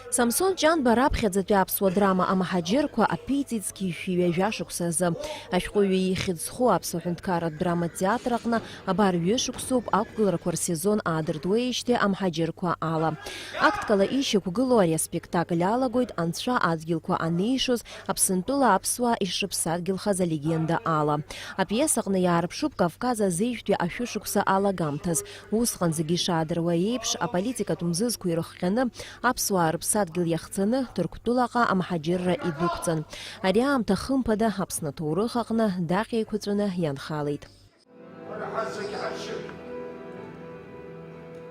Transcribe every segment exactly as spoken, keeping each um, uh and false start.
Самсон Ҷанба раԥхьаӡатәи аԥсуа драма Амҳаџьырқәа аԥиҵеит зқьи жәшәи ҩажәа шықәса азы. Ашәҟәыҩҩы ихьӡ зху аԥсуа ҳәынҭқарратә драматеатр аҟны абар ҩышықәсоуп ақәгыларақәа рсезон аадыртуеижьҭеи Амҳаџьырқәа ала. Актқәала ишьақәгылоу ари аспектакль алагоит анцәа адгьылқәа анеишоз, Аԥсынтәыла аԥсуаа ишрыԥсадгьылхаз алегенда ала. Апиесаҟны иаарԥшуп Кавказ азеижәтәи ашәышықәса алагамҭаз. Усҟан зегьы ишаадыруа еиԥш, аполитикатә мзызқәа ирыхҟьаны, аԥсуаа рыԥсадгьыл иахцаны, Ҭырқәтәылаҟа амҳаџьырра идәықәҵан. Ари аамҭа, хымԥада, Аԥсны аҭоурых аҟны даҟьа еиқәаҵәаны ианхалеит. Ҳара ҳазегь ҳаршьып.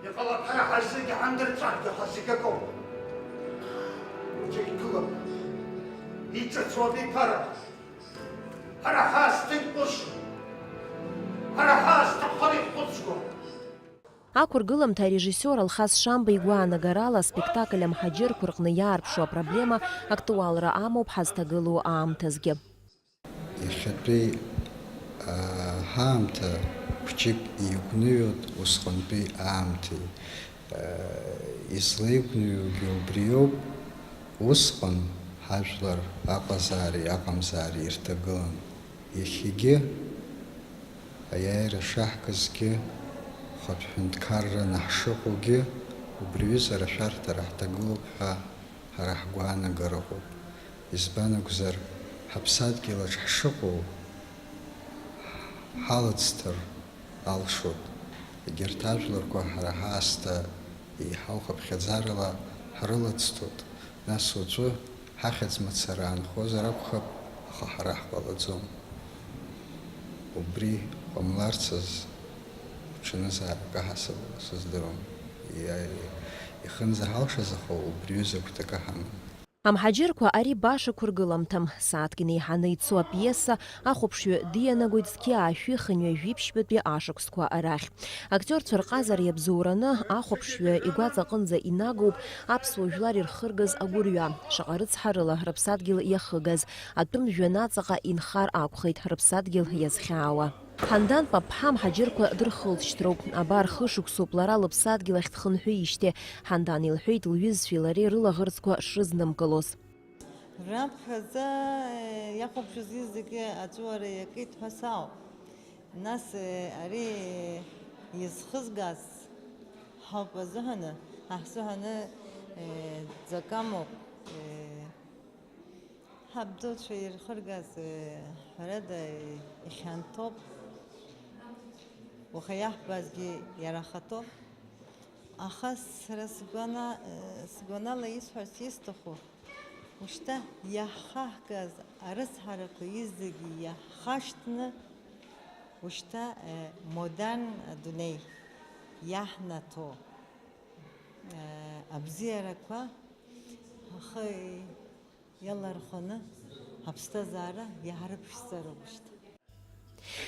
Иҟалап, ҳара ҳазегь ҳандырҵәаргьы ҳазегь акоуп. Урҭ еидгылап. Иҿыцу абиԥара. Ҳара ҳаасҭа иҟәышым. Ҳара ҳаасҭа хара ихәыцуам. Ақәыргыламҭа арежиссиор Алхас Шамба игәаанагарала аспектакль амҳаџьырқәа рҟны иаарԥшу апроблема актуалра амоуп ҳазҭагылоу аамҭазгьы. Иахьатәи, аа, ҳаамҭа хәҷык игәныҩуеит усҟантәи аамҭеи. Излеигәныҩугьы убриоуп, усҟан ҳажәлар аҟазаареи аҟамзаареи ирҭагылан. Иахьагьы аиааира шаҳкызгьы, хатә ҳәынҭқарраны ҳшыҟоугьы, убри аҩыза рашәарҭара ҳҭагылоуп ҳәа ҳара ҳгәаанагара ыҟоуп. Избан акәзар, ҳаԥсадгьыл аҿы ҳшыҟоу ҳалыӡҭар алшоит. Егьырҭ ажәларқәа ҳара ҳаасҭа еиҳау хыԥхьаӡарала ҳрылыӡҭоит. Нас уаҵәы ҳахьӡ мацара аанхозар акәхап, аха ҳара ҳҟалаӡом. Убри ҟамларц азы ҽанызаара акы ҳасабала сыздыруам. Иа-, ихынӡаҳалшаз, аха убри ҩыза агәҭакы ҳамам. Амҳаџьырқәа ари баша қәыргыламҭам. Сааҭк инеиҳаны ицо апиеса ахәаԥшҩы дианагоит зқьи аашәи хынҩажәи ԥшьбатәи ашықәсқәа арахь. Актиорцәа рҟазара иабзоураны ахәаԥшҩы игәаҵа аҟынӡа инагоуп аԥсуа жәлар ирхыргаз агәырҩа, шаҟа рыцҳарыла рыԥсадгьыл иахыгаз, атәым жәҩан аҵаҟа инхар акәхеит рыԥсадгьыл иазхьаауа. Ҳандан Паԥҳа амҳаџьырқәа дырхылҵшьҭроуп. Абар, хышықәсоуп лара лыԥсадгьыл ахь дхынҳәыижьҭеи. Ҳандан илҳәеит, лҩызцәеи лареи рылаӷырӡқәа шрызнымкылоз. Раԥхьаӡа, э, иахәаԥшыз зегьы аҵәуара иакит ҳәа сауп. Нас, э, ари, э, изхызгаз ҳауп азыҳәаны, ҳаҳзыҳәаны, э, ӡакамоуп, э, ҳабдуцәа ирхыргаз, э, ҳәарада, э, ихьанҭоуп. Уаха иаҳбазгьы иара ахатәоуп. Аха сара сгәана-, э, сгәанала исҳәарц исҭаху, ушьҭа иаҳхаҳгаз арыцҳарақәа изегьы иаҳхашҭны, ушьҭа, э, модерн адунеи иаҳнаҭо, э, абзиарақәа ҳхы иалархәаны ҳаԥсҭазаара иаарыԥшӡароуп ушьҭа.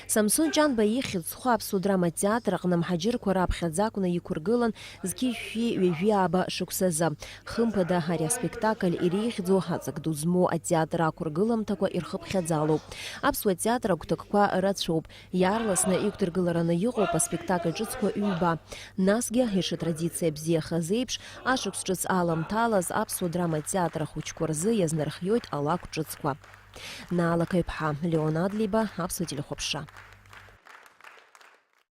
Самсон Ҷанба ихьӡ зху аԥсуа драматеатр аҟны амҳаџьырқәа раԥхьаӡа акәны иқәыргылан зқьи жәшәи ҩажәи ааба шықәсазы. Хымԥада, ари аспектакль иреиӷьӡоу аҵак ду змоу атеатр ақәыргыламҭақәа ирхыԥхьаӡалоуп. Аԥсуа театр агәҭакқәа рацәоуп. Иаарласны иқәдыргылараны иҟоуп аспектакль ҿыцқәа ҩба. Насгьы, ишытрадициа бзиахаз еиԥш, ашықәс ҿыц аламҭалаз аԥсуа драматеатр ахәыҷқәа рзы иазнархиоит алакә ҿыцқәа. Наала Қаҩԥҳа, Леон Адлеиба, Аԥсуа телехәаԥшра.